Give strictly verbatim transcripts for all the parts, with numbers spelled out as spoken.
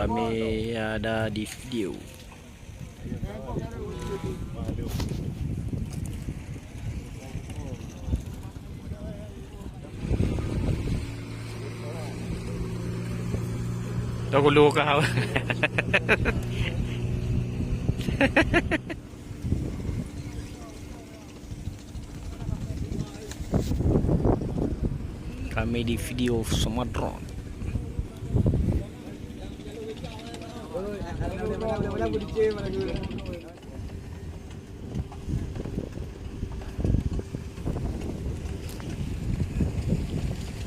Kami ada di video. Dah gulu kau. Kami di video Sumatera.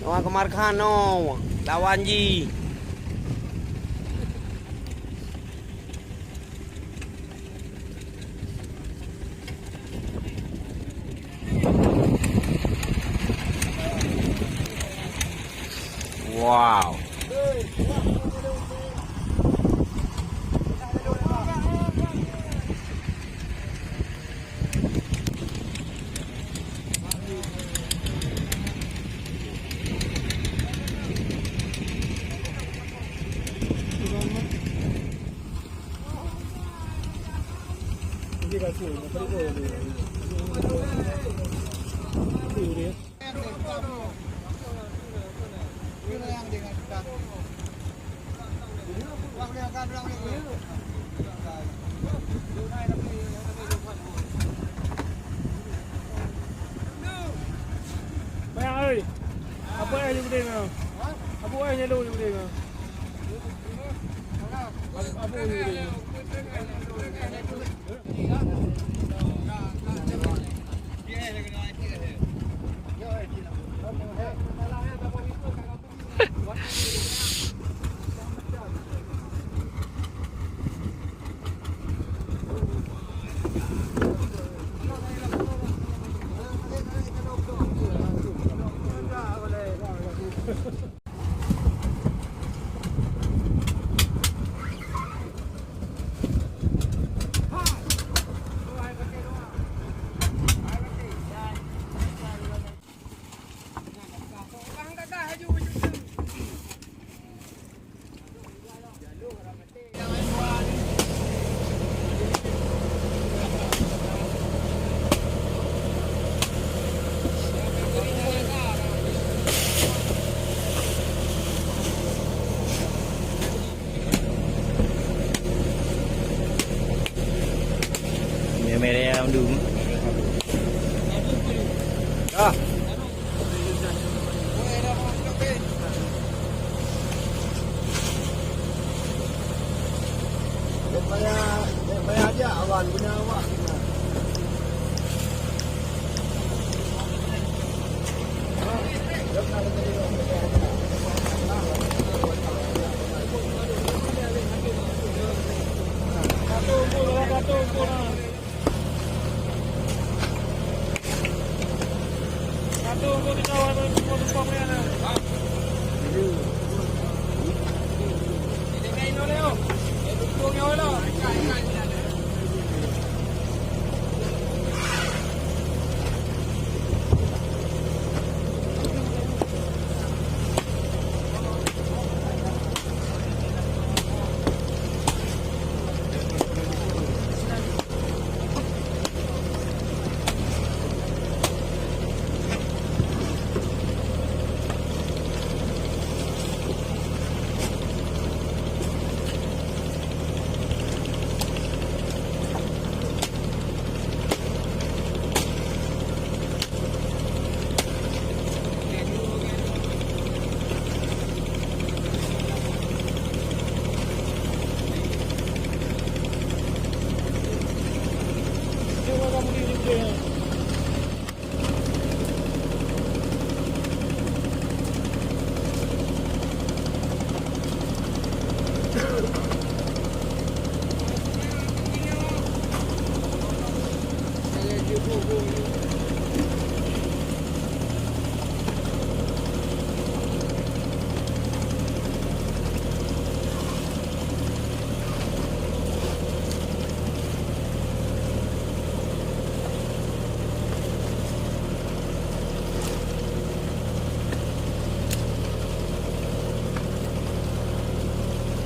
Wah, Qamar Khan, oh, lawan jih. Wow. Bayang ơi, apa eh yang gede na? Apa eh nyalo yang gede na? Apa, apa yang gede na? Mé-mé ya, Om Dum. Ah. Dek payah, dek payah ajak awak guna awak.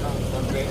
Nah, sampai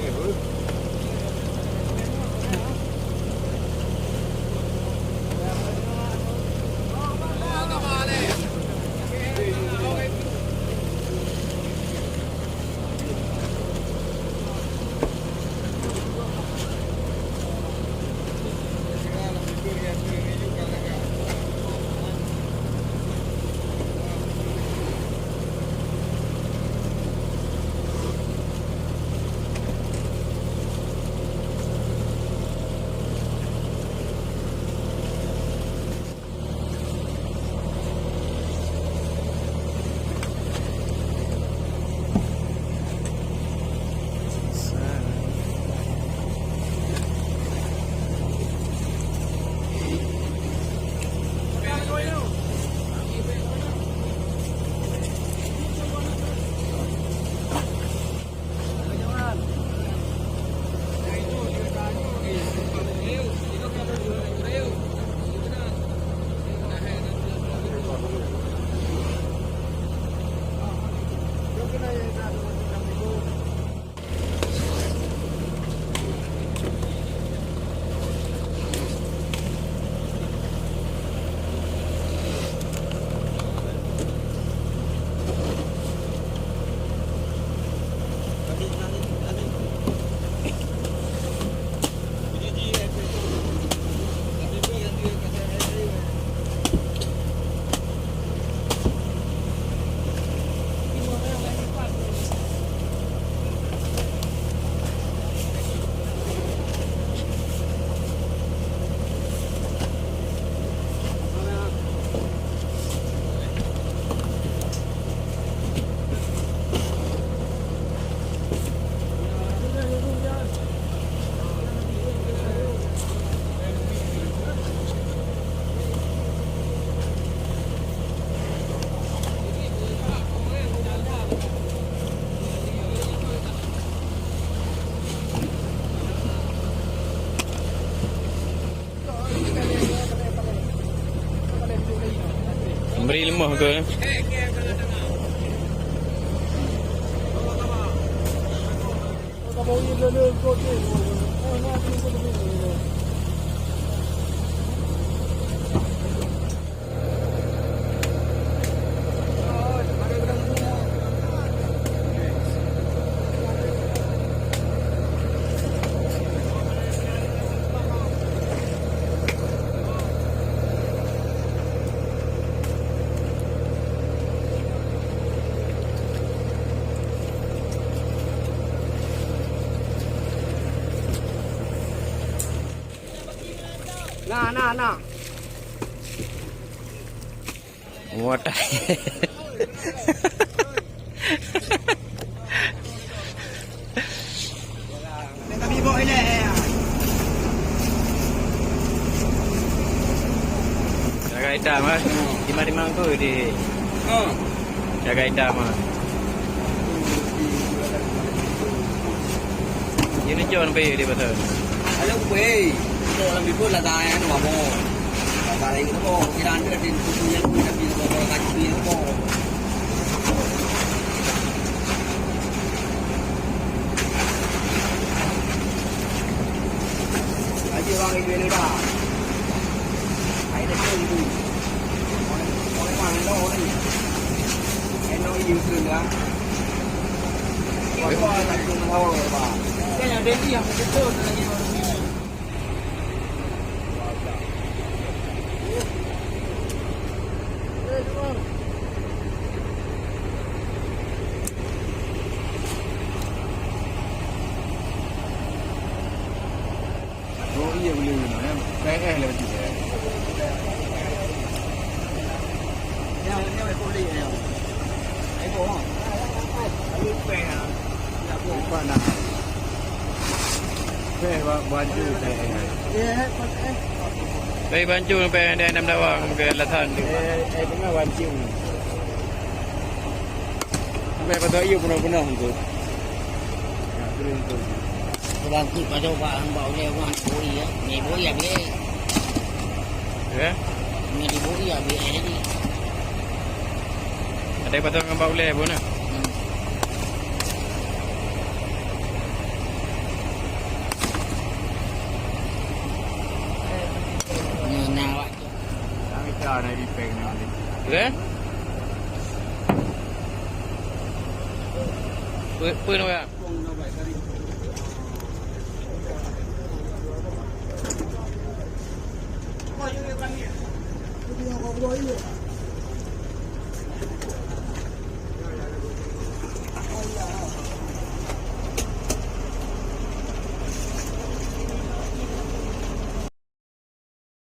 Bri leumoh ke? Na, na, na. Muat. Jaga itam, eh. Lima-lima tu di. Ha. Jaga itam, ah. Ini John Bay di pasal. Ada kueh. Itu orang bibur lah, dah, yang tu, apa? Dah, dah, yang tu, kira ada di kuku yang tu, tapi tu, orang kaki yang tu. Aje bang, itu dia dah. Air dah tu, itu. Orang, orang mana dah, orang ni. Air nak, itu tu dah. Orang, orang tak tahu, bang. Kan yang Delhi yang betul, lagi orang ni. Oh, iya, boleh, boleh. Yang P S lah, betul, ya. Yang, yang boleh, ya. Ayo, ha. Ayo, P S, ha. Lupa nak. Peh ba-, baju peh. Peh baju peh ada enam dawang ke latan tu. Eh, eh, tengah baju. Sampai patah iu penuh-penuh tu. Ya, turun tu. Bangkit pada bak hamba uleh wan boi ya. Ni boi ya biar. Ya? Ni di boi ya biar jadi. Ada patah ngon bak uleh pun, eh? Hmm. Nah, nah, awak tu. Kami tak ada di peng ni. Boleh? Pe-, pe-, orang.